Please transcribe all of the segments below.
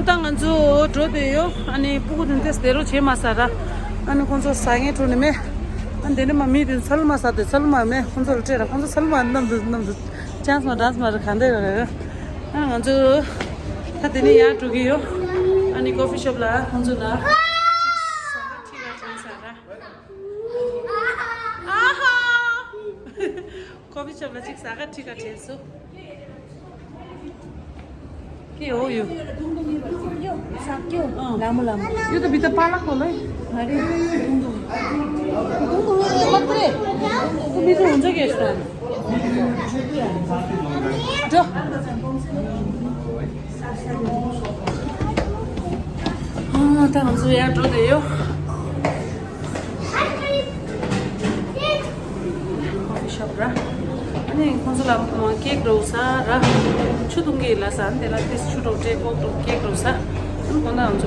당한 주 저도요. 아니 부고든 데스대로 제마사라. 아니 콘서 상에 투네메. 안데는 마미든 설마사데 설마메 콘서를 제라 콘서 설마 남도 찬스마 단스마 간데라. 당한 주 다데니 야 두기요. 아니 커피숍라 콘서라. 커피숍라 직사가 티가 됐어. के हो यो सक्यो लामो लामो यो त भित्र पालक होला है अरे मात्रै भित्र हुन्छ कि यस्तो जो त हुन्छ यहाँ ड्रोदै यो कफी सप र अनि कसैलाई केक रहेछ र छुदुङ्गे हिल्लाछ नि त्यसलाई त्यस छुटाउँथे केक रहेछ अनि भन्दा हुन्छ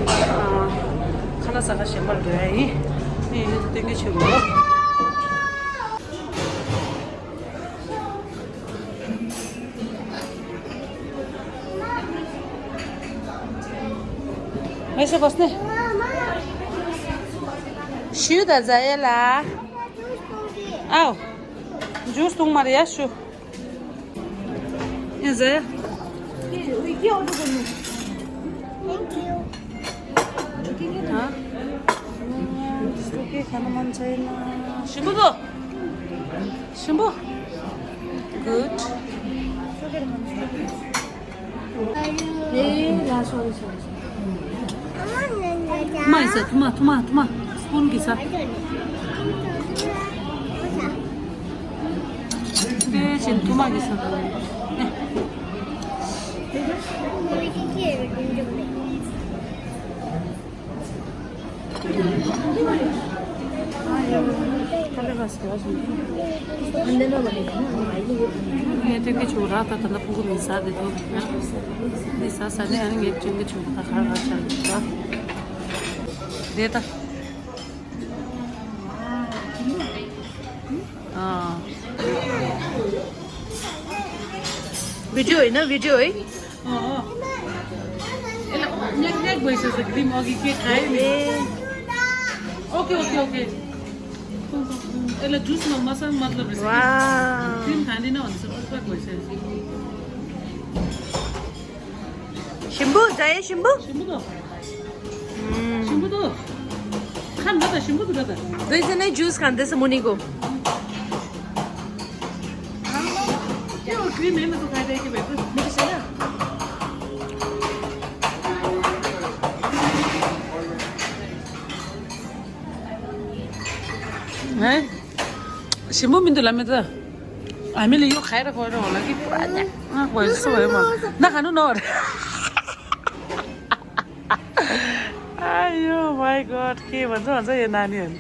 खाना साखा सेम्बर भयो है अनि यो त त्यही छेउ हो यसो बस्ने सिउदा जाएला आऊ जुस तुङ मारे यासु यहाँ जाए के अर्डर गर्नु त्यस्तो के खान मन छैन सिम्बु दो सिम्बु गुड ए ला सरी थुमा 있어 थुमा 스푼 기사 대신 थुमा 기사 ये तो कुछ हो रहा था तब पूरा मिसा दे दो मिसा साने आने एक चुंगे चुंगा खा चल रहा देता हाँ भिडियो हैन भिडियो है हाँ नेक भइसक्यो क्रिम अघि के खायो नि ओके यसलाई जुसमा मसँग मतलब रहेछ क्रिम खाँदिन भन्छ पुरा भइसक्यो शिम्बु जाए शिम्बु सिम्बु त खान न त सिम्बु त दुईजनै जुस खाँदैछ मुनिको त्यो क्रिम हेर्न त खाइरहेको भएको मिठो छैन है सिम्बु मिन्तुलाई त हामीले यो खाएर गएर होला कि पुरा भयो जस्तो भयो म नखानु न आयो माई गड के भन्छ यो नानीहरू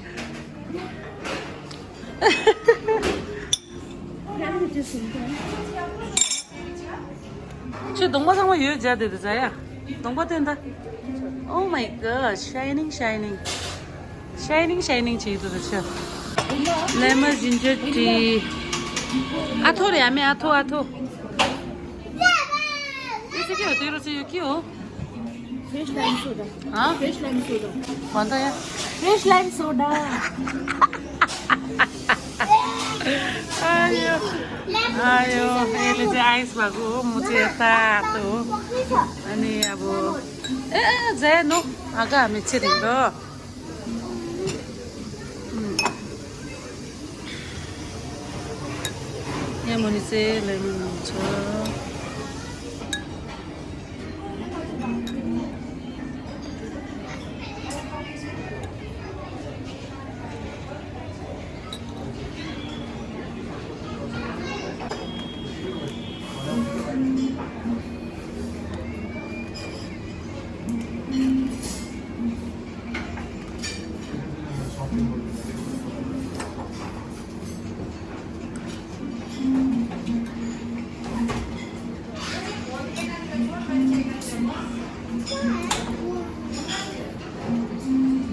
저 농바상만 여자 되자야. 농바 된다. Oh my god, shining. Shining cheese 되죠. Lemon ginger tea. 아토래 아메 아토. 이게 어디로 지요 키요? Fresh Lime soda हाँ? फ्रेश लाइम सोडा भन्दा या फ्रेश लाइम सोडा आयो यसले चाहिँ आइस भएको हो म चाहिँ यता हो अनि अब जाए नो आगा हामी छिरिँदो यहाँ मुनि चाहिँ लेमन हुन्छ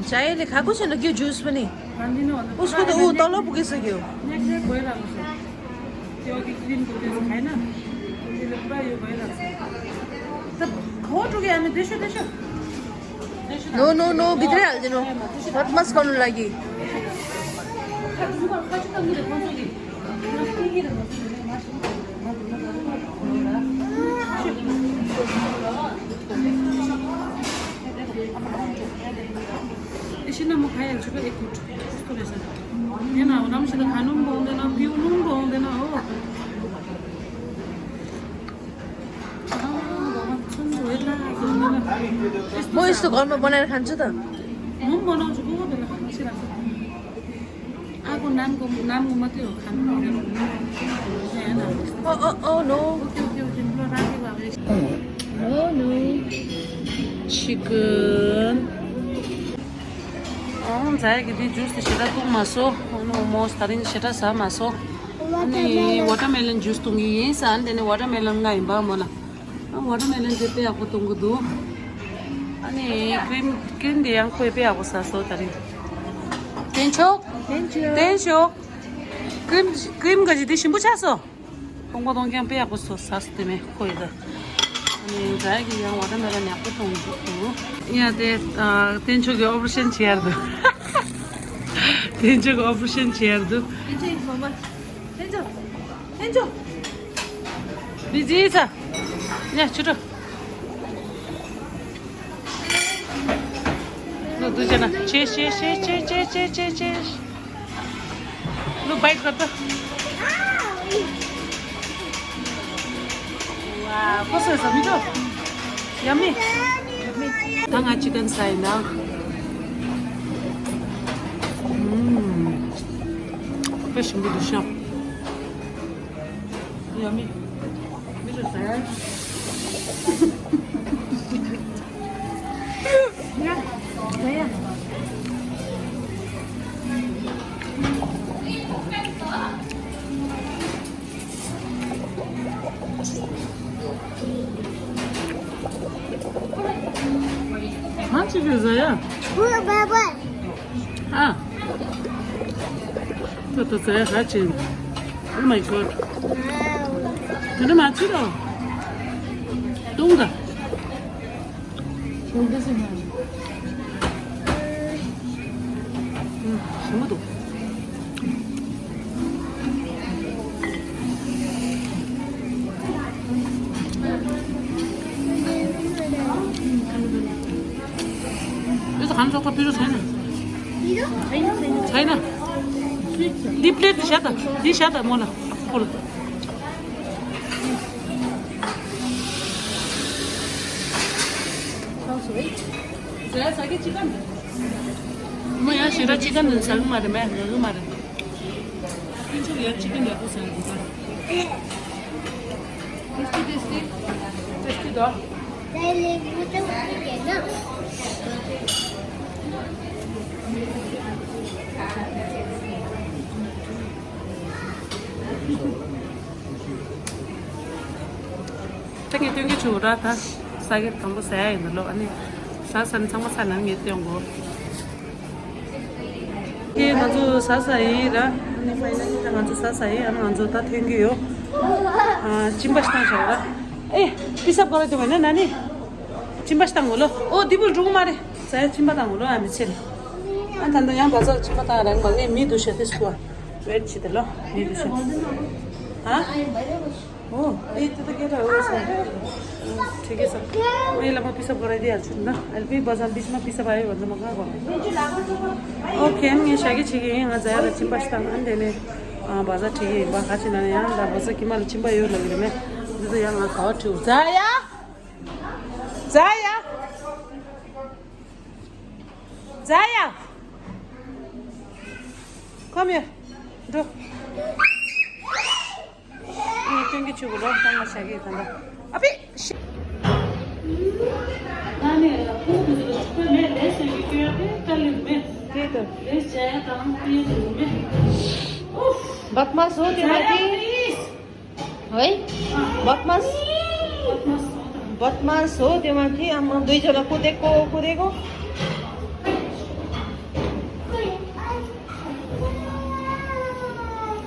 चायले खाएको छैन के जुस पनि उसको त ऊ तल पुगिसक्यो नेक्स्ट भइरहेको छ त्यो अघि क्रिमको त्यो खाएन केटीले पुरा यो भइरहेको छ त खोटुके हामी देशो देशो नो नो नो भित्रै हाल्दिनु बदमास गर्नु लागि एकछिन म खाइहाल्छु क्या एक मिनट कस्तो रहेछ हेर्न अब राम्रोसित खानु पनि पाउँदैन पिउनु पनि पाउँदैन हो म यस्तो घरमा बनाएर खान्छु त म पनि बनाउँछु कोही बेला बसिरहेको आएको नामको मात्रै हो खानु no chicken saya gini jus di sini tuh masuk mau starting sini sama masuk ini watermelon jus tunggu ini san ini watermelon nggak imbang mana watermelon jadi aku tunggu dulu ini cream dia yang kue aku saso tadi tenchok cream gaji di sini bucaso kongko dongkian pe aku saso demi kue dah अनि जाएगी यहाँ watermelon यहाँ tongu यहाँ tenchok operation chiyardu tenchok operation chiyardu tenchok busy छ यहाँ छिटो ल दुईजना चेस ल बाइट गर त कस्तो रहेछ मिठो yummy tanga chicken side now fish in the shop yummy middle side yeah Hangi güzel ya? Bu baba. Ha. Tuh saya kacin. Oh my god. Ini macam apa? Tunggu. Tunggu sih mana? Semua tuh. 간소가 필요 छैन छैन दी plate दिशा मलाई फुल म यहाँ सिरा chicken सँग मारे मैं गयो मारे किन्छु यहाँ चिकन ल्याएको छ tasty the Dale, puta no. 땡기 주라 다 싸게 담고 써야 있는 로 아니 사선 정말 사는 게 땡고 이게 아주 사사이라 아니 파이널이 아주 사사이 아주 다 땡기요 아 짐바스탄 저라 ए पिसाब गराइदियो भने नानी चिम्बास्ताङ हो ल ओ दिबुल रुम मारे चाहिँ चिम्बाताङ हो ल हामी चाहिँ अन्त यहाँ बजार चिम्बाताङ राङ भने मिदुसे त्यसको वेट छिटो ल मिदुसे हो ए त्यो त केटा हो ठिकै छ यसलाई म पिसाब गराइदिइहाल्छु नि ल अहिले फेरि बजार बिचमा पिसाब आयो भने म कहाँ गर्नु ओके यहाँ सागी छिगे यहाँ जाएर चिम्बास्ताङ अन्त बजार ठिकै बाखाछि नानी यहाँ बजार किमाल चिम्बा यो लगिरे मे Itu yang aku tuh. Zaya. Come here. Do. Ini tinggi cukup loh, tangga segi tanda. Abi. Nani, aku tuh cukup me, desa gitu ya, kali me. Gitu. Desa ya, tangan pilih me. बदमास हो त्यो माथि है बदमास हो त्यो माथि आमा दुईजना कुदेको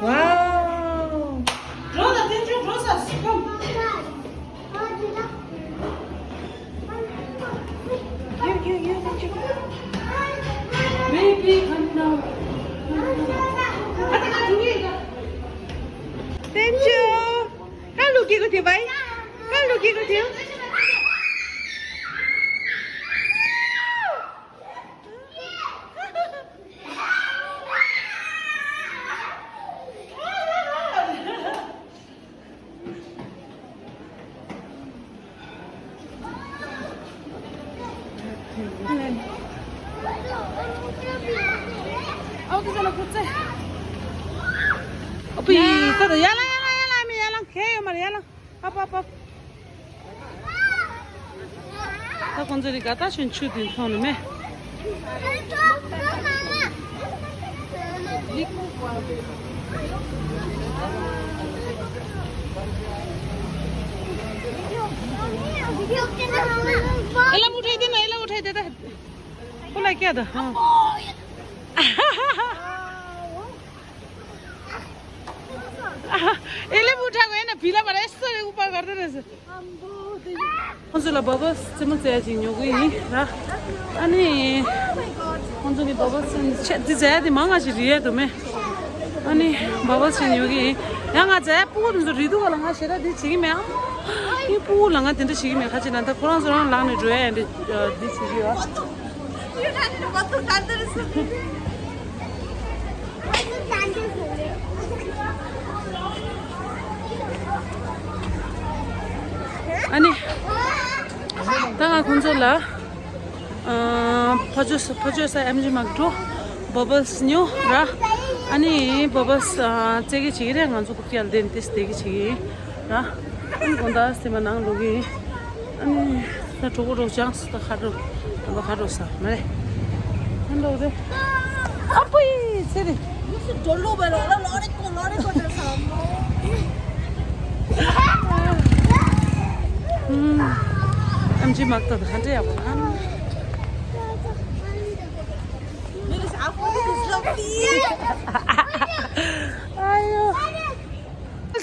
wow Rosa, tem de rosas. Come. लुकेको थियो भाइ कहाँ लुकेको थियो 어디서나 붙자. 어피, 따다 야랑 미 야랑 개요 말이야 야랑. 아빠. 다 건드리가 다시 추디 손에. एला उठाइ दे त बोला क्या त यसले उठाएको होइन भिलाबाट यस्तो उपाय गर्दै रहेछ अन्जुला बबस चाहिँ म चाहिँ झिङ्गो र अनि अन्जुली बबस चाहिँ ज्यादा महँगा छ रिया तुम्हें अनि बबस चाहिँ 여기 양아재 뿌는도 리도가 랑하시라 디 지금이야 이 뿌랑아 된다 지금이야 같이 난다 코란스랑 랑네 줘야 돼 디치기야 아니 당아 곤졸라 퍼주사 MG 막도 버블스 뉴라 아니 버블스 제기 지기래 간주 국기할 덴티스 되기 지기라 아니 건다 스테만 낭 로기 아니 나 저거로 장스 다 가로사 말해 한다 오데 아빠이 세리 무슨 돌로 배로 러리코 저서 MG 막다 한테 야고 아유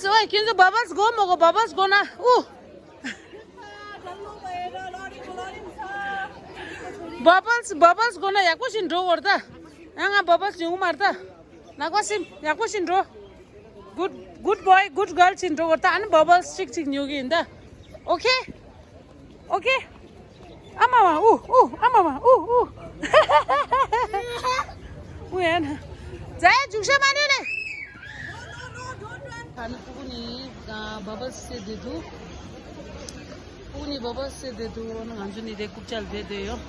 왜 kinzo babas go 먹어 babas go나 우 babas go나 야코신 로 워다 양아 babas 중 마르다 나고심 야코신 로 good boy good girl 신 로 워다 안 babas 칙칙 뉴기 인다 오케이 아마마 우 아마마 우 왜나 자야 주셔만이네 खाने पुगुनी बबल्स से दे दो पुगुनी बबल्स से दे दो न 한준이 내 국잘 돼 돼요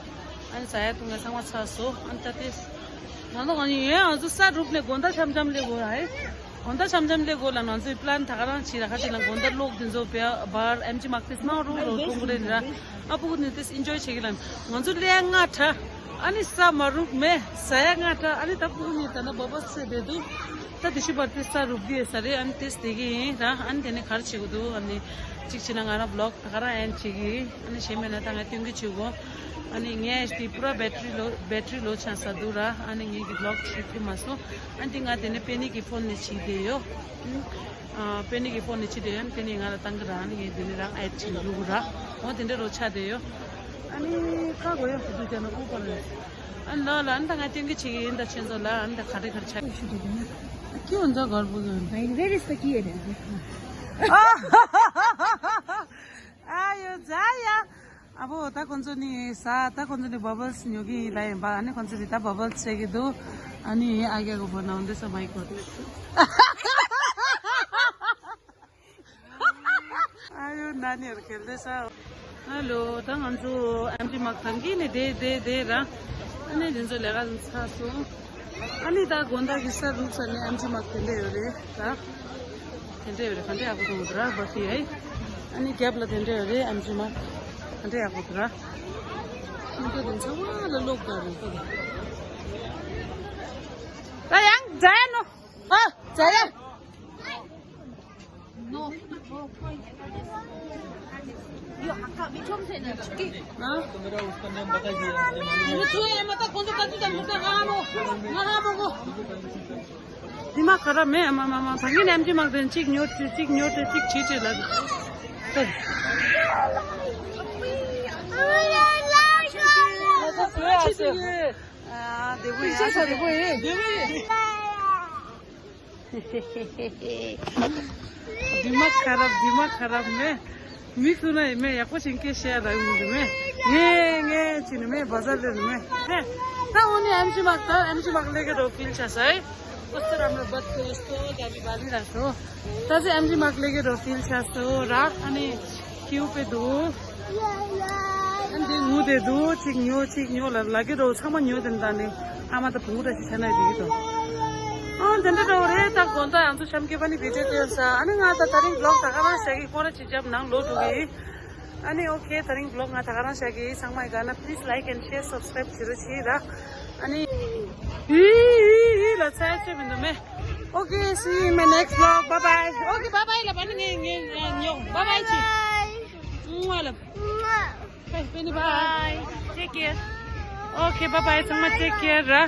안 사야 동네 상화 차서 안타티스 나도 아니 예 아주 사 रूपले गोंदा छमछमले गो है गोंदा छमछमले गो ला नन्छ प्लान थागरा छिरा खातिला गोंदा लोक दिन जो पे बार एमजी मार्केट मा रो कोंगरे निरा अपुगुनी त्यस इन्जॉय छगिला नन्छ ल्याङा छ अनि सा रूप में सायाङा छ अनि तपुगुनी तना बबल्स से दे दो त दिशि बत्तिस्ता रूप दिए सरे अनि त्यस देगी र अनि तेने खर्चेको दु अनि चिकचिना गाना ब्लॉग थागरा एन छिगी अनि सेमेना तांगा तिंगी छिगो अनि यहाँ एसटी पुरा बैटरी लो छ सदुरा अनि ये ब्लॉग छिति मासो अनि तिंगा तेने पेनी की फोन ने छिदेयो पेनी की फोन ने छिदेयो अनि तेने गाना तांगा अनि ये दिने रा एड छिलुरा हो तेने रोछा देयो अनि का गयो दुईजना को पर्यो अनि ल अनि तांगा तिंगी छिगी इंदा चेन्जला अनि त खाटे खर्चा के हुन्छ घर पुग्यो भाइ वेयर इज द की अरे आयो जाया अब ता कोन्छ नि ता कोन्छ नि बबल्स न्योगी लाई बाने कोन्छ नि ता बबल्स सेगिदु अनि आगेको बनाउँदैछ माइको आयो नानीहरु खेल्दैछ हेलो ता भन्छु एमटी मक्थंगी नि दे र अनि जुन चाहिँ लेगा छासो अनि ता गोंदा किस्सा रूप अनि एमजी मक्थले रे र तेन्टे खन्टे आको दुरा बसी है अनि क्याबला तेन्टे रे एमजी मक खन्टे आको दुरा निको दिन छ वाला लोक गरे त तायाङ जाय न जाय नो यो आका बिचम छैन छुकी तो मेरा उसका नाम बता दिया ये तो ये मत कौन सा तू जब मुझे कहां बोगो दिमाग खराब है मामा भागी नाम जी मांग रहे चिक न्यूट चिक चीज लग देखो यार देखो दिमाग खराब में मिठो नहीं मैं या कुछ इनके शेयर रही हूँ मैं ये चिन्ह में बाजार में है ना उन्हें एमसी मार्क लेके दो फील चासा है उस तरह हम लोग बच्चे उसको जाबी बाली रखो तब एमसी मार्क लेके दो फील चासा हो रात अने क्यों पे दो अंदर मुझे दो चिकनियो लगे दो सामान न्यू दंडा ने हमारा तो पूरा चीज़ नहीं दी तो जंदे तो रे तक कौन-सा हम तो शाम के बनी वीडियो तो ऐसा अने गाता तरिंग ब्लॉग तक आना चाहिए कौन सी चीज़ नाम लोड हो गई अने ओके तरिंग ब्लॉग गाता आना चाहिए संगमाई गाना please like and share subscribe करो चीरा अने let's say to me okay see you in my next vlog bye bye okay bye bye la bani nyo bye bye chi mwala bye take care okay bye bye sama take care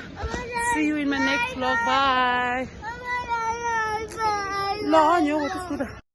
see you in my next vlog bye la nyo what is good